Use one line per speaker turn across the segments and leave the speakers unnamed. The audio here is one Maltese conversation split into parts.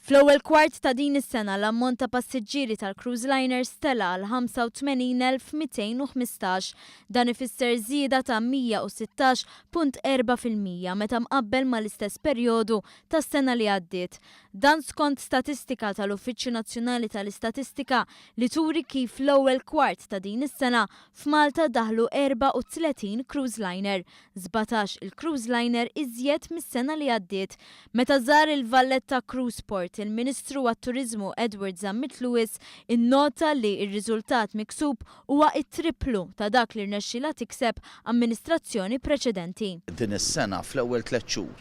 Fl-ewwel kwart ta' din is-sena l-ammont ta' passiġġieri tal-cruise liners tela' għal 85,215. Dan ifisser żieda ta' 116.4% meta mqabbel mal-istess perjodu tas-sena li għaddiet. Dan skont statistika tal-Uffiċċju Nazzjonali tal-Istatistika li turi kif l-ewwel kwart ta' din is-sena f'Malta daħlu 34 cruise liner, 17 il-cruise liner iżjed mis-sena li għaddiet. Meta żar il-Valletta Cruise Port, il-Ministru għat-Turiżmu Edward Zammit Lewis innota li r-riżultat miksub huwa t-tripplu ta' dak li rnexxielha tikseb amministrazzjoni preċedenti.
Din is-sena fl-ewwel tlett xhur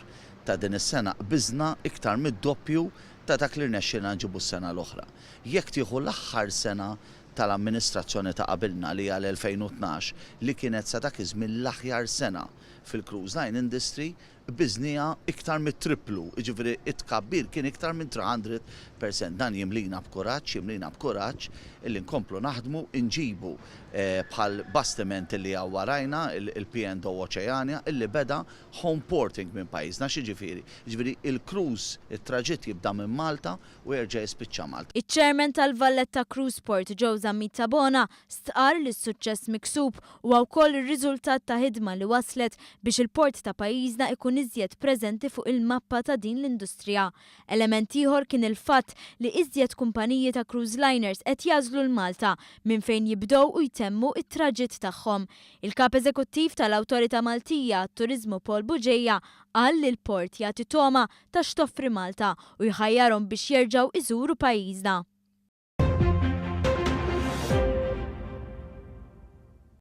ta' din is-sena qbiżna iktar mid-doppju ta' dak li rnexxielna nġibu s-sena l-oħra. Jekk tieħu l-aħħar sena tal-amministrazzjoni ta' qabilna li hija l-2012 li kienet sa dak iż-żmien l-aħjar sena fil-cruise line industry, qbiżniha iktar mit-tripplu, jiġifieri t-tkabbir kien iktar minn 300%. Dan jimlina b'kuraġġ, jimlina b'kuraġġ illi nkomplu naħdmu, inġibu bħal bastiment illi hawn warajna, il-P&O Oceania, illi beda home porting minn pajjiżna, x'jiġifieri? Jiġifieri il-cruise, it-traġitt jibda minn Malta u jerġa' jispiċċa Malta.
Iċ-Chairman tal-Valletta Cruise Port Joe Zammit Tabona stqarr li s-suċċess miksub huwa wkoll ir-riżultat ta' ħidma li wasslet biex il-port ta' pajjiżna ikun iżjed preżenti fuq il-mappa ta' din l-industrija. Element ieħor kien il-fatt li iżjed kumpaniji ta' cruise liners qed jagħżlu 'l Malta minn fejn jibdew u jtemmu t-traġitt tagħhom. Il-Kap Eżekuttiv tal-Awtorità Maltija għat-Turiżmu Paul Bugeja qal li l-port jagħti togħma ta' x'toffri Malta u jħajjarhom biex jerġgħu iżuru pajjiżna.